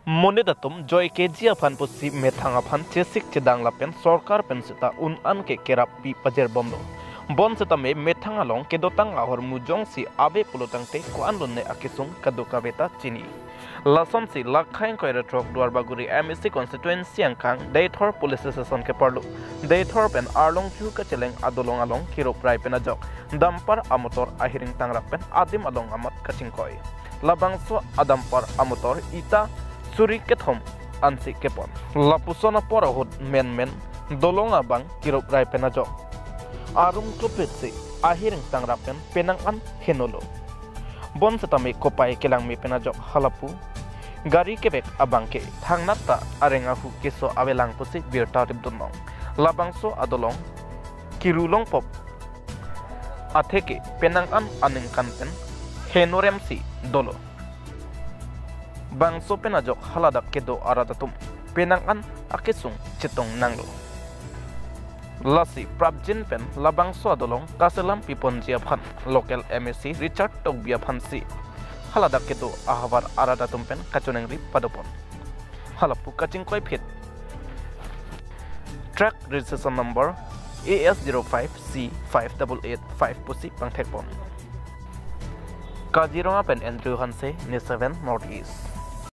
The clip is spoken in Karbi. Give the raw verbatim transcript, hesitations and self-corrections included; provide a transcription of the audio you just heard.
Monit atum joike ji aphan pusi methang aphan chesik chedang lapen sorkar pen seta un-an ke kerap pi pajir bomlo. Bonsitame methang along kedotang ahormu jongsi ave pulotangte ko-an lone akesung kadokave ta chini. Lasonsi Lakha ingkoi ra throk Duarbagori M A C constituency angkang Deithor police station keparlo. Deithor pen Arlongju kacheleng adolong along kiruprai pen ajok dumper amotor ahiring tangrap pen adim along amat kachingkoi. Labangso adumper amotor ita suri kethom ansi kepon. Lapuson apor ahut menmen dolong abang kiruprai pen ajok arum klupit si ahiring tangrap pen penang an henolo. Bonsitame kopai kelangme pen ajok halapu gari kevek abang ke thangnat ta areng ahu keso avelang pusi birta ripdunlong. Labangso adolong kiru longpop atheke penang an aningkan pen henoremsi dolo. Bangso pen ajok haladak kedo arat atum penang an akesung chetong nanglo. Lasi prapjin pen labangso adolong kaselam piponji aphan local M A C Richard Tokbi aphansi haladak kedo ahavar arat atum pen kachoningri padopon. Halapu kachingkoi phit truck registration number A S zero five C five double eight five pusi pangthekpon. Kaziranga pen Andrew Hanse, News seven North East.